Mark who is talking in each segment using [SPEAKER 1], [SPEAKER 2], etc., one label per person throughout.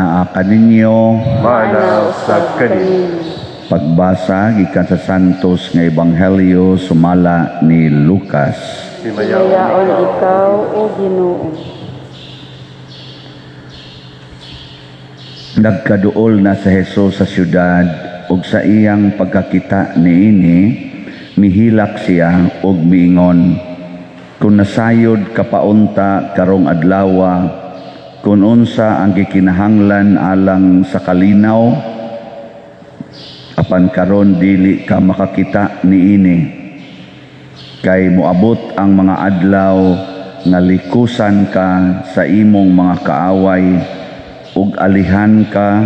[SPEAKER 1] Anaa kaninyo.
[SPEAKER 2] Maana usab kaninyo.
[SPEAKER 1] Pagbasa gikan sa Santos nga Ebanghelyo sumala ni Lucas.
[SPEAKER 2] Himayaon
[SPEAKER 3] Himayaon ikaw, O Ginoo.
[SPEAKER 1] Nagkaduol na sa Jesus sa syudad ug sa iyang pagkakita niini, mihilak siya ug miingon, "Kung nasayod ka paunta karong adlawa kung unsa ang gikinahanglan alang sa kalinaw, apan karon dili ka makakita niini. Kay moabot ang mga adlaw nga likusan ka sa imong mga kaaway ug alihan ka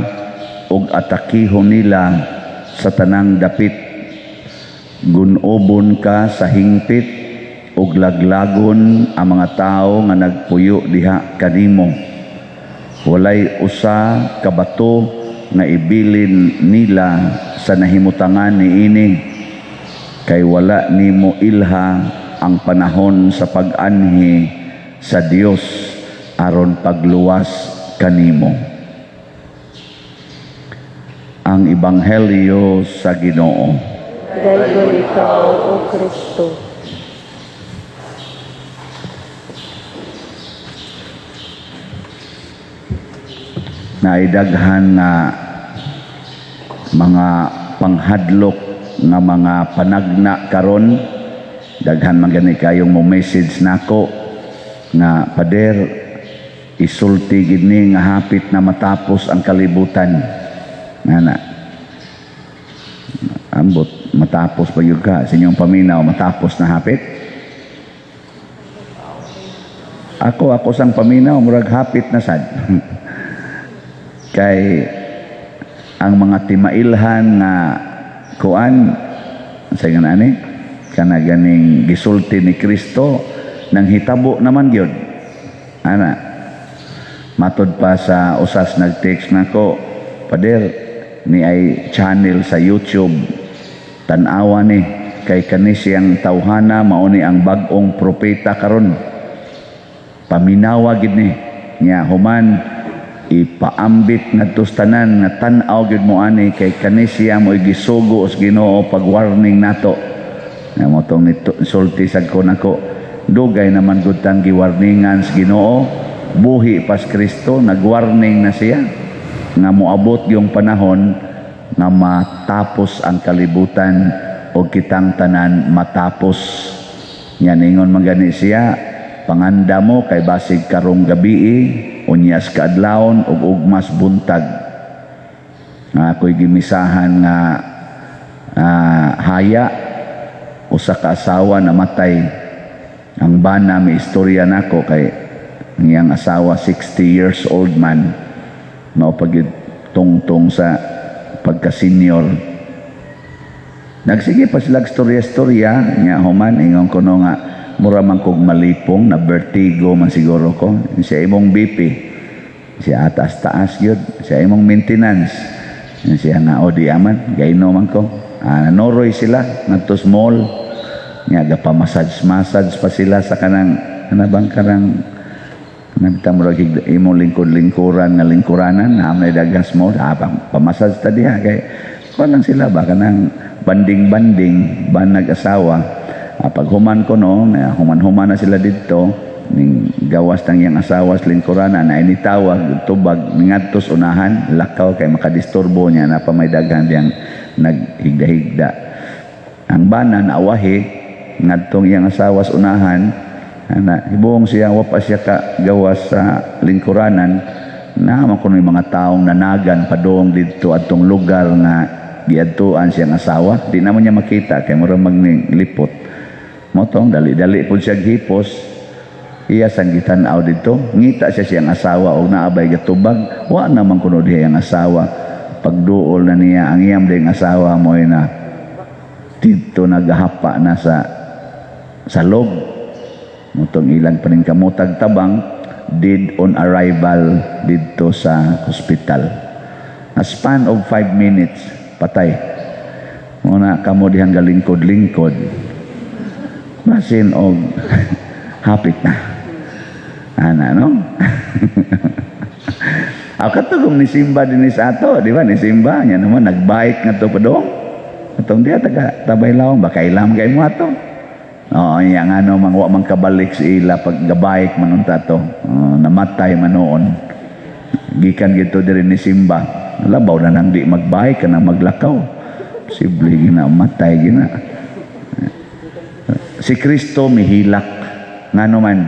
[SPEAKER 1] ug atakihon nila sa tanang dapit. Gunobon ka sa hingpit ug laglagon ang mga tawo nga nagpuyo diha kanimo. Walay usa ka bato nga ibilin nila sa nahimutangan niini, kay wala nimo ilha ang panahon sa pag-anhi sa Dios aron pagluwas kanimo." Ang Ebanghelyo sa Ginoo.
[SPEAKER 3] Dayon ikaw, O Kristo.
[SPEAKER 1] Naidaghan nga mga panghadlok nga mga panagna karon. Daghan man gani kayong mo message nako nga, "Pader, isulti gid ni nga hapit na matapos ang kalibutan." Nana ambot matapos pa gyud ka sa inyong paminaw, matapos na hapit. Ako sang paminaw, murag hapit na sad, kay ang mga timailhan nga kuan sa nga ani kana ganing gisulti ni Kristo nang hitabo naman gyud ana. Matod pa sa usas nag-text nako, "Pader, ni ay channel sa YouTube, tan-awa ni kay kani siyang tawhana mao ni ang bag-ong propeta karon, paminawa gid ni nya, human ipaambit ngadto sa tanan nga tan-aw gyud mo ani kay kani siya mo gisugo sa Ginoo pag warning nato." Nga mo tong sulti sad ko nako, dugay naman gud tang giwarningan sa Ginoo. Buhi pas Kristo, nagwarning na siya nga moabot yung panahon nga matapos ang kalibutan o kitang tanan matapos. Nya ningon man gani siya, "Panganda mo kay basig karong gabii, unyas kaadlawon ug ugmas buntag." Nga ako'y gimisahan nga haya, usa ka asawa namatay. Ang bana may istorya nako kay ang iyang asawa 60 years old man, mao pag tungtong sa pagka-senior. Nagsige pa sila istorya-istorya nya, human ingon ko no nga mura man kog malipong na vertigo man siguro ko. Siya, "Imong BP?" Siya, "Taas-taas gyud." Siya, "Imong maintenance?" Siya nga, "O di aman, gaino man ko." Noroy sila ngadto sa mall nya, gapa-massage massage pa sila sa kanang kana bang karang nabita mo lagi imong lingkod-lingkuran nga lingkuranan na may daghang small, pamassage ta diha kay kuan lang sila ba, kanang banding-banding ba nag-asawa. Pag human ko no, human-human na sila didto, ning gawas nang iyang asawa sa lingkuranan na initawag tubag ngadto sa unahan, lakaw kay makadisturbo niya na pa may daghan diyang naghigda-higda. Ang bana naawahi ngadtong iyang asawa sa unahan ana, hibuong siya wa pa siya ka gawas sa lingkuranan, na man kuno yung mga taong nanagan padung didto adtong lugar nga giadtuan siyang asawa. Di naman niya makita kay mura maglipot. Motong dali-dali pud siya hipos, iya sang gitan-aw didto, ngita siya siyang asawa og naabay gatubag. Wa naman kuno diha ang asawa. Pagduol na niya ang iyang ding asawa mo na didto nagahapa na sa salog. Mutong ilang paningkamotag tabang, dead on arrival didto sa hospital. A span of 5 minutes, patay. Muna kamo dihang galingkod-lingkod, basin og hapit na ana, no? Aw, kato kung nisimba din ni sa ato, di ba? Nisimba, nya naman, nagbike nga to padong. Atong diya, taga Tabay Lawang, baka ilam kay mo ato. Oo, iya nga no, mang wa man kabalik si ila pag gabike man unta to. Oo, namatay man noon. Gikan gito diri ni simba. Labaw na nang di magbike ka na maglakaw. Posible gina, matay gina. Si Kristo mihilak. Ngano man,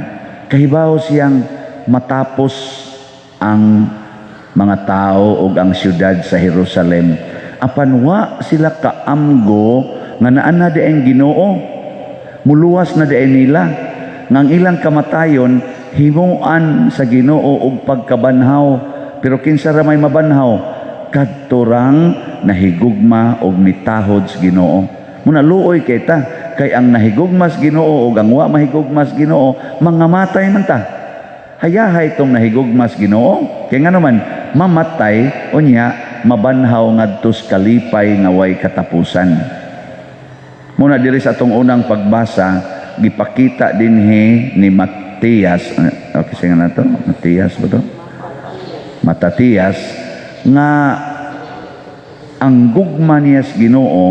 [SPEAKER 1] kahibaw siyang matapos ang mga tao ug ang syudad sa Jerusalem. Apan wa sila kaamgo nga naa na di ang Ginoo. Muluwas na di nila. Nga ang ilang kamatayon himuan sa Ginoo og pagkabanhaw. Pero kinsa ra may mabanhaw? Kadto rang nahigugma og mitahod sa Ginoo. Muna luoy kay ta kay ang nahigugma sa Ginoo ug ang wa mahigugma sa Ginoo, mangamatay man ta. Hayahay tong nahigugma sa Ginoo. Kay ngano man mamatay, unya mabanhaw ngadto sa kalipay nga way katapusan. Muna diri sa atong unang pagbasa, gipakita dinhi ni Matias, okay, sige na to, Matias ba to? Matatias, nga ang gugma niya sa Ginoo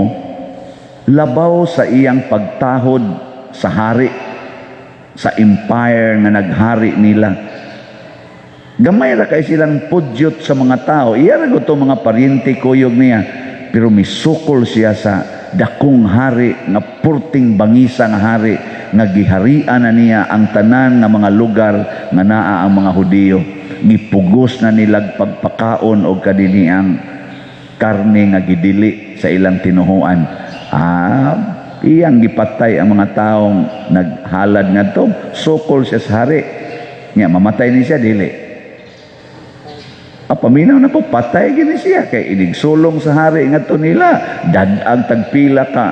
[SPEAKER 1] labaw sa iyang pagtahod sa hari, sa empire nga naghari nila. Gamay ra kay silang pudyot sa mga tao. Iya ra gud to mga paryente, kuyog niya. Pero misukol siya sa dakong hari nga purting bangisa nga hari nga giharian na niya ang tanan nga mga lugar nga naa ang mga Hudiyo. Gipugos na nilag pagpakaon og kadiniang karne nga gidili sa ilang tinuhuan. Ah, iyang gipatay ang mga taong naghalad ngadto. Sukol siya sa hari. Nya mamatay ni siya, dili? Ah, paminaw na po, patay gini siya. Kay inigsulong sa hari ngadto nila. Dadag tagpila ka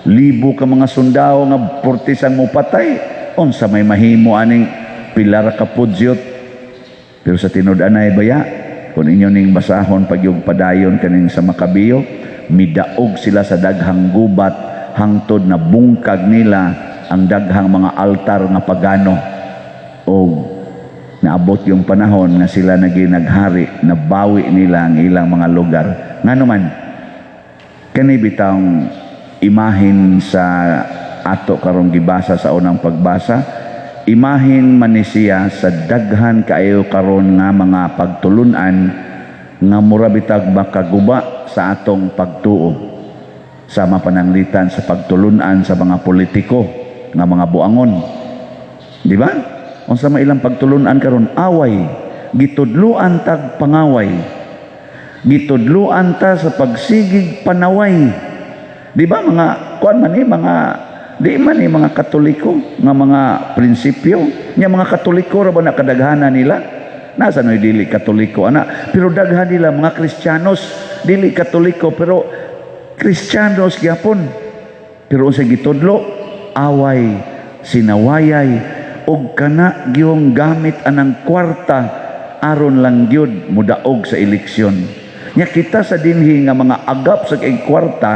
[SPEAKER 1] libo ka mga sundao nga purtisang mo patay. Unsa may mahimo aning pila ra ka pudyot? Pero sa tinud-anay baya, kung inyo ning basahon pagyug padayon kaning sa Makabiyo, midaog sila sa daghang gubat hangtod na bungkag nila ang daghang mga altar nga pagano. O naabot yung panahon nga sila naging naghari, nabawi nila ang ilang mga lugar. Ngano man, kani bitawng imahin sa ato karong gibasa sa unang pagbasa, imahin man ni siya sa daghan kaayo karon nga mga pagtulunan nga mura bitag makaguba sa atong pagtuo. Sama pananglitan sa pagtulunan sa mga politiko nga mga buangon. Di ba? Unsa may ilang pagtulunan karon? Away, gitudluan tag pangaway. Gitudluan ta sa pagsigig panaway. Di ba mga kuan man ni mga di man ni mga Katoliko nga mga prinsipyo nya? Mga Katoliko ra ba na kadaghanan nila? Nasa noy dili Katoliko ana, pero daghan nila mga Kristiyanos, dili Katoliko pero Kristiyanos gyapon. Pero unsa gitudlo? Away, sinawayay, og kana gyung gamit anang kwarta aron lang gyud mudaog sa eleksyon. Nya kita sa dinhi nga mga agap sa kay kwarta,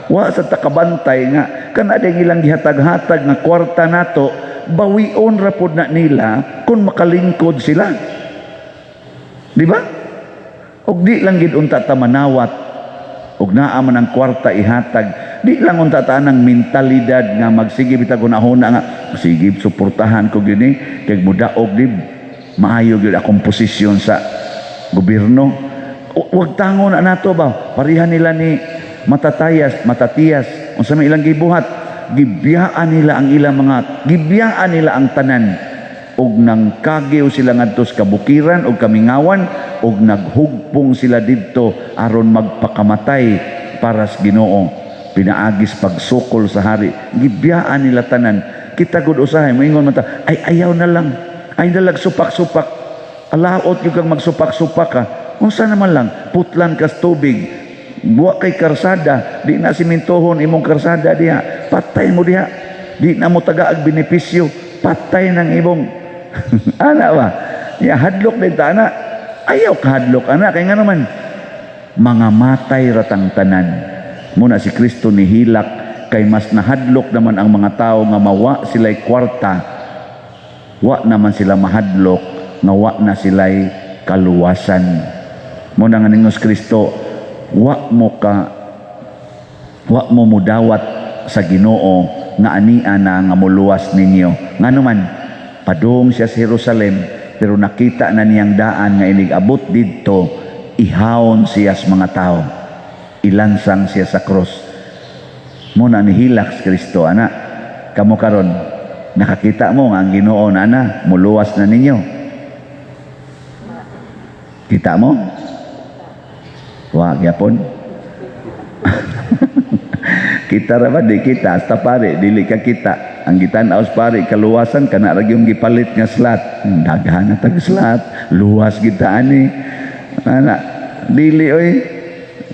[SPEAKER 1] wa sa takabantay nga kana ding ilang gihatag-hatag nga kwarta nato, bawion ra pod na nila kung makalingkod sila. Di ba? Og di lang gid unta ta manawat og naa man ang kwarta ihatag, di lang unta ta ang mentalidad nga magsige bitag hunahuna nga sige suportahan ko gyud ni kay mudaog di maayo gyud akong posisyon sa gobyerno. Wag tango na nato ba, pareha nila ni Matatayas, Matatias. Unsa may ilang gibuhat? Gibiyaan nila ang ilang mga, gibiyaan nila ang tanan og nang kagiw sila ngadto sa kabukiran og kamingawan og naghugpong sila didto aron magpakamatay para sa Ginoo pinaagis pagsukol sa hari. Gibiyaan nila tanan. Kita gud usahay moingon man ta, "Ay, ayaw na lang, ay nalag supak-supak." Alaot gyud kang magsupak-supak ka. Unsa naman lang putlan kas tubig, buwa kay karsada, di na simintohon imong karsada diha, patay mo diha. Di na mo tagaag benepisyo, patay ng imong ana ba ya. Hadlok din ta ana. Ayaw kahadlok ana kay nga naman mga matay ratang tanan. Muna si Kristo nihilak kay mas nahadlok naman ang mga tao nga mawa sila'y kwarta. Wa naman sila mahadlok nga wa na sila'y kaluwasan. Mao na nga ningon si Kristo, wa mo mudawat sa Ginoo nga ania na nga muluwas ninyo. Ngano man padung siya sa Jerusalem, pero nakita na niyang daan nga inig abot didto, ihawon siya sa mga tao, ilansang siya sa cross. Mao na nihilak si Kristo ana. Kamo karon, nakakita mo nga ang Ginoo na ana muluwas na ninyo? Kita mo? Wa gyapon. Kita ra ba? Di kita. Hasta pare dili ka kita. Ang gitan-aw sa pare kaluwasan kana ra gyung gipalit nga slot. Daghan na tag slot, luwas kita ani ana. Dili oy,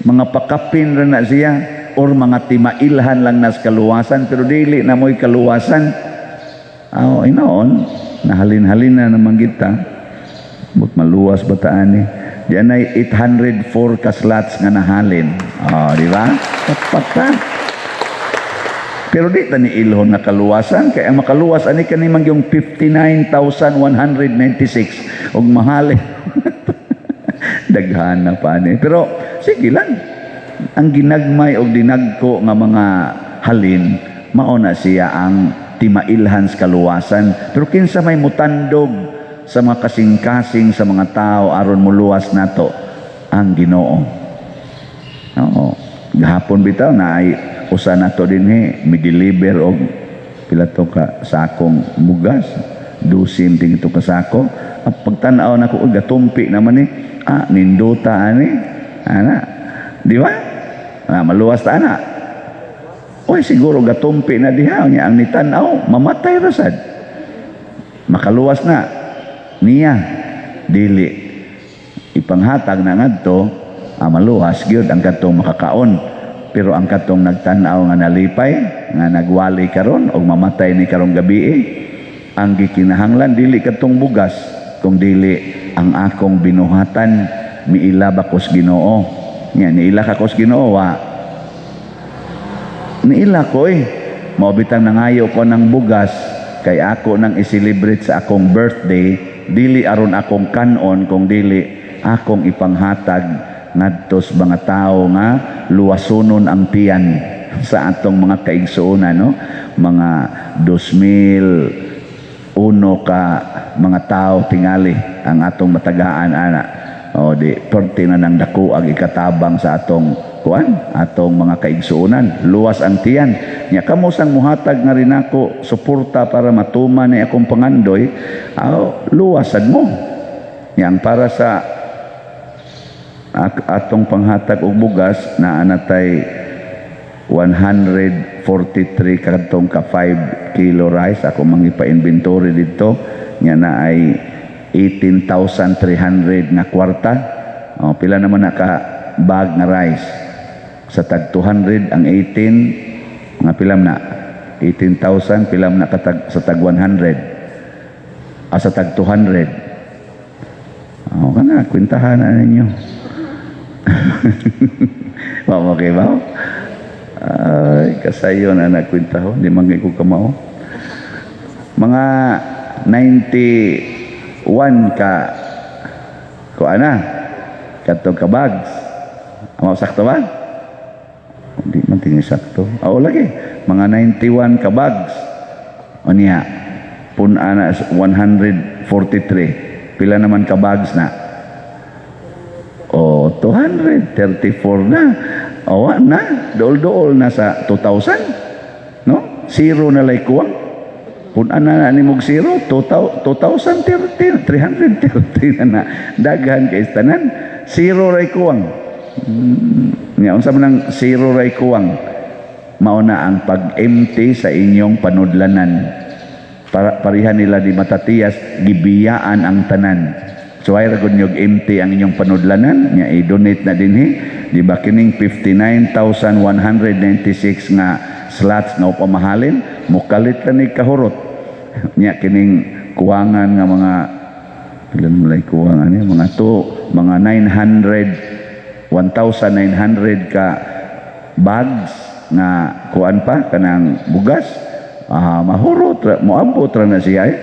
[SPEAKER 1] mga pakapin ra na siya or mga timailhan lang nas kaluwasan, pero dili na mo'y kaluwasan. Aw, inoon nahalin-halin na naman kita but maluwas ba ta ani? Diyan ay 804 ka slots nga nahalin. Oh, di ba? Tapat ta. Pero di ta ni ilhon nga kaluwasan, kay ang makaluwas ani kani man yung 59,196 og mahalin. Daghan na pa ani. Pero sige lang. Ang ginagmay og dinagko nga mga halin, mao na siya ang timailhan sa kaluwasan. Pero kinsa may mutandog sa mga kasing-kasing sa mga tao aron muluwas nato? Ang Ginoo. Oo. Gahapon bitaw na ay usa nato dinhi mi-deliver og pila to ka sakong bugas, dusin ting ito ka sako. At pagtan-aw nako, uy, gatumpi naman ni, ah, nindota ani ana, di ba? Ah, maluwas ta ana. Oy, siguro gatumpi na diha nya ang nitan-aw mamatay ra sad. Makaluwas na niya? Dili. Ipanghatag na ngadto, ah, maluwas gyud ang katong makakaon, pero ang katong nagtan-aw nga nalipay nga nagwali karon og mamatay ni karong gabi eh, ang gikinahanglan dili katong bugas kung dili ang akong binuhatan. Miila ba kos Ginoo nya? Niila ka kos Ginoo? Wa niila ko eh. Mao bitang nangayo ko ng bugas kay ako nang i-celebrate sa akong birthday, dili aron akong kanon kung dili akong ipanghatag ngadto sa mga tao nga luwasonon ang tiyan sa atong mga kaigsuonan, no? Mga 2001 ka mga tao tingali ang atong matagaan ana. O di perti na nang dako ang ikatabang sa atong kuan, atong mga kaigsuonan, luwas ang tiyan nya. Kamo sang muhatag nga rin ako suporta para matuman ni akong pangandoy, aw, luwasad mo. Yang para sa atong panghatag og bugas na anatay 143 kadtong ka 5 kilo rice, ako mangipa-inventory dito nya na ay 18,300 nga kwarta. O, pila naman na ka bag nga rice sa tag 200 ang 18? Mga pila na 18,000? Pila na katag sa tag 100, ah, sa tag 200? O, kana kwentahan na ninyo. Wa mo kay ba? Ay, kasayo na nagkwentahon. Di man ko kamao. Mga 91 ka ko ana kadtong ka bags. Amo, sakto ba? Di man tingin sakto. Oo lagi. Mga 91 ka bags. O niya, pun-a na 143. Pila naman ka bags na? O, 234 na. O, na. Dool-dool na sa 2,000. No? Zero na lay kuwang. Pun-a na na ni mog zero, 2,030, 330 na na. Daghan kay tanan. Zero ray kuwang. Nya unsa man ang zero ray kuwang? Mao na ang pag-empty sa inyong panudlanan. Para parihan nila di Matatias, gibiyaan ang tanan. So ay ra gud nyog empty ang inyong panudlanan nya i-donate na dinhi. Di ba kining 59,196 nga slots nga upamahalin, mukalit ra ni kahurot. Nya kining kuwangan nga mga pila man lay kuwang ani, mga to, mga 900, 1,900 ka bags nga kuan pa kanang bugas, ah, mahurot ra, moabot ra na siya eh.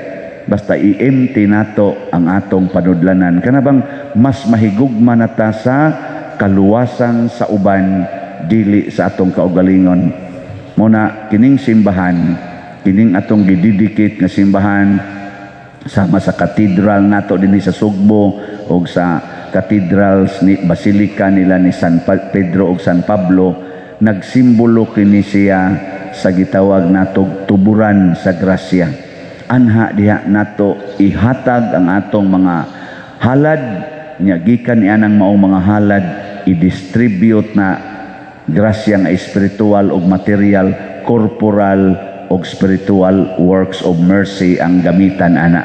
[SPEAKER 1] Basta i-empty nato ang atong panudlanan, kana bang mas mahigugma na ta sa kaluwasan sa uban, dili sa atong kaugalingon. Mao na kining simbahan, kining atong gididikit nga simbahan, sama sa katedral nato dinhi sa Sugbo o sa cathedrals ni Basilica nila ni San Pedro ug San Pablo, nagsimbolo kini siya sa gitawag natog tuburan sa grasya. Anha diha nato ihatag ang atong mga halad nya gikan niya ang maong mga halad, i-distribute na grasya nga espiritual ug material, corporal ug spiritual works of mercy ang gamitan ana.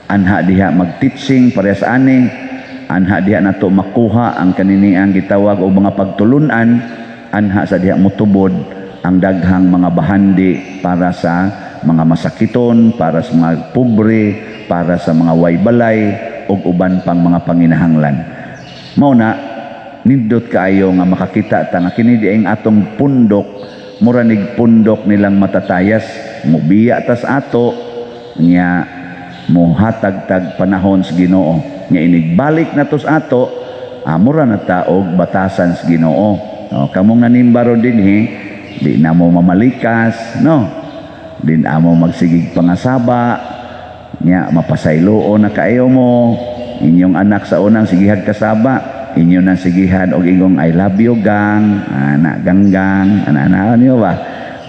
[SPEAKER 1] Anha diha mag-teaching parehas ani. Anha diha nato makuha ang kanini ang gitawag og mga pagtulunan. Anha sa diha mutubod ang daghang mga bahandi para sa mga masakiton, para sa mga pobre, para sa mga waybalay ug uban pang mga panginahanglan. Mao na nindot kaayo nga makakita ta nga kini diay atong pundok, mura nig pundok nilang matatayas. Mubiya tas ato nya mohatag tag panahon sa Ginoo nya inigbalik na to sa ato, mura na ta og batasan sa Ginoo. No, kamong nanimba ron dinhi, di na mo mamalikas, no, di na mo magsigig pangasaba nya mapasayloon na kaayo mo inyong anak. Sa unang sigihag kasaba, inyo nang sigihan og ingong "I love you, gang," ana, "Ganggang," ana ana niyo ba?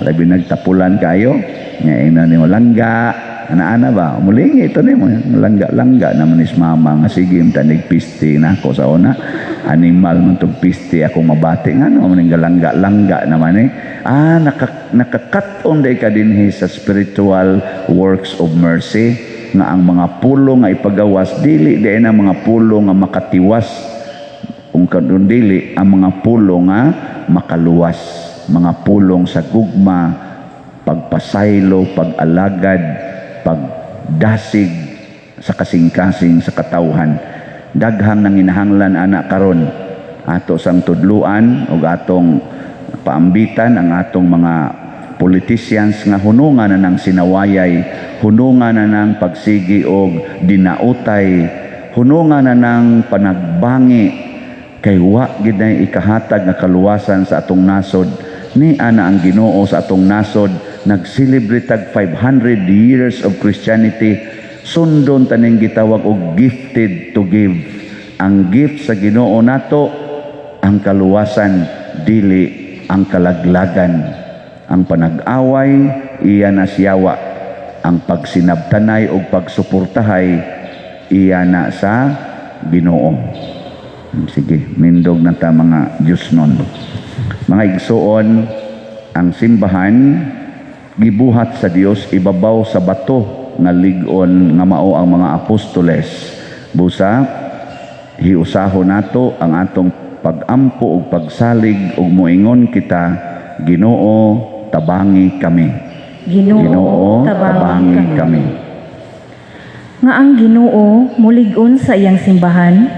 [SPEAKER 1] Labi nagtapulan kayo nya, ingnon nimo, "Langga," ana ana ba? Mulingi ito nimo, "Langga, langga naman is mama nga sige tanig pisti na ako sa una. Animal man tong pisti akong mabati, ngano man ning galangga langga naman eh." Nakakat-on day ka dinhi sa spiritual works of mercy nga ang mga pulong nga ipagawas dili di na mga pulong nga makatiwas, kung karon dili ang mga pulong nga makaluwas, mga pulong sa gugma, pagpasaylo, pag-alagad, pagdasig sa kasing-kasing sa katawhan. Daghang nanginahanglan ana karon. Ato sang tudluan ug atong paambitan ang atong mga politicians nga hunungan na ng sinawayay, hunungan na ng pagsigi og dinautay, hunungan na ng panagbangi, kay wa gid nay ikahatag nga kaluwasan sa atong nasod. Ni ana ang Ginoo sa atong nasod, nag-celebrate tag 500 years of Christianity. Sundon taning gitawag og gifted to give. Ang gift sa Ginoo nato ang kaluwasan, dili ang kalaglagan. Ang panag-away, iya na siyawa. Ang pagsinabtanay o pagsuportahay, iya na sa Ginoo. Sige, nindog na ta, mga Diyos nun. Mga igsuon, ang simbahan gibuhat sa Dios ibabaw sa bato nga lig-on nga mao ang mga apostoles. Busa hiusahon nato ang atong pagampo ug pagsalig ug moingon kita, "Ginoo, tabangi kami."
[SPEAKER 4] Ginoo,
[SPEAKER 1] Ginoo,
[SPEAKER 4] tabangi
[SPEAKER 1] tabangi
[SPEAKER 4] kami.
[SPEAKER 1] Kami.
[SPEAKER 4] Nga ang Ginoo mulig-on sa iyang simbahan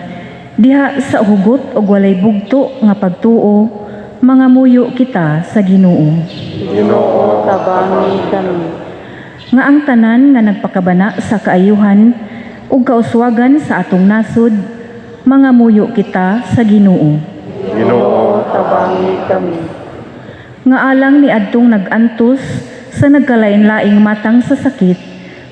[SPEAKER 4] diha sa hugot og walay bugto nga pagtuo, mangamuyo kita sa Ginoo.
[SPEAKER 3] Ginoo, tabangi kami.
[SPEAKER 4] Nga ang tanan nga nagpakabana sa kaayuhan ug kauswagan sa atong nasod, mangamuyo kita sa Ginoo.
[SPEAKER 2] Ginoo,
[SPEAKER 3] tabangi kami.
[SPEAKER 4] Nga alang ni adtong nag-antos sa nagkalain-laing matang sa sakit,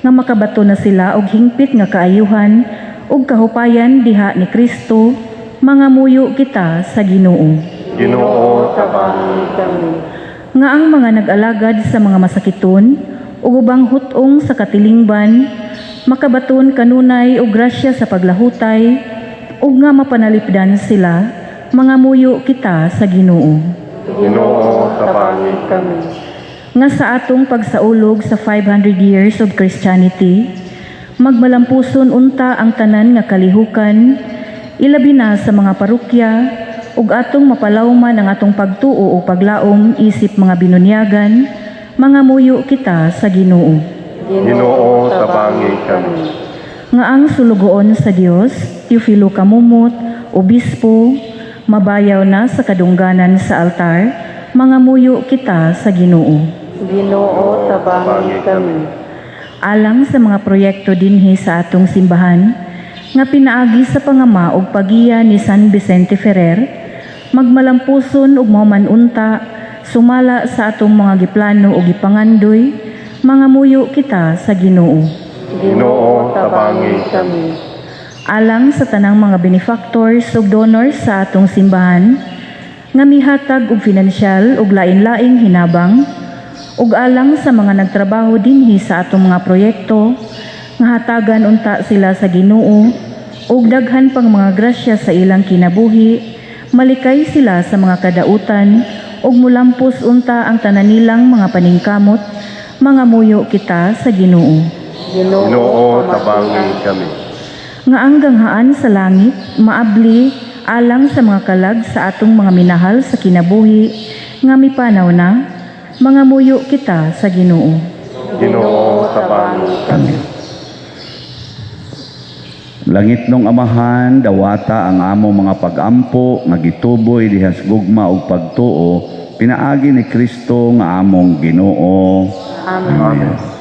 [SPEAKER 4] nga makabato na sila og hingpit nga kaayuhan ug kahupayan diha ni Kristo, mangamuyo kita sa Ginoo.
[SPEAKER 2] Ginoo,
[SPEAKER 3] tabangi kami.
[SPEAKER 4] Nga ang mga nag-alagad sa mga masakiton ug ubang hut-ong sa katilingban makabaton kanunay og grasya sa paglahutay ug nga mapanalipdan sila, mangamuyo kita sa Ginoo.
[SPEAKER 2] Ginoo, tabangi
[SPEAKER 3] kami.
[SPEAKER 4] Nga sa atong pagsaulog sa 500 years of Christianity, magmalampuson unta ang tanan nga kalihukan, ilabi na sa mga parokya, ug atong mapalawman ang atong pagtuo o paglaom isip mga binunyagan, mangamuyo kita sa Ginoo.
[SPEAKER 2] Ginoo, tabangi kami.
[SPEAKER 4] Nga ang sulugoon sa Dios, Teofilo Camomot, obispo, mabayaw na sa kadungganan sa altar, mangamuyo kita sa Ginoo.
[SPEAKER 3] Ginoo, tabangi kami.
[SPEAKER 4] Alang sa mga proyekto dinhi sa atong simbahan nga pinaagi sa pangama ug pagiya ni San Vicente Ferrer, magmalampuson ug mahuman unta sumala sa atong mga giplano ug gipangandoy, mangamuyo kita sa Ginoo.
[SPEAKER 2] Ginoo, tabangi kami.
[SPEAKER 4] Alang sa tanang mga benefactors ug donors sa atong simbahan nga mihatag og finansyal ug lain-laing hinabang, ug alang sa mga nagtrabaho dinhi sa atong mga proyekto, nga hatagan unta sila sa Ginoo ug daghan pang mga grasya sa ilang kinabuhi, malikay sila sa mga kadautan ug mulampos unta ang tanan nilang mga paningkamot, mangamuyo kita sa Ginoo.
[SPEAKER 2] Ginoo, tabangi kami.
[SPEAKER 4] Nga ang ganghaan sa langit maabli alang sa mga kalag sa atong mga minahal sa kinabuhi nga mipanaw na, mangamuyo kita sa Ginoo.
[SPEAKER 2] Ginoo, tabangi kami.
[SPEAKER 1] Langit nung Amahan, dawata ang amo mga pagampo nga gituboy diha sa gugma ug pagtuo pinaagi ni Kristo nga among Ginoo.
[SPEAKER 3] Amen.
[SPEAKER 1] Amen.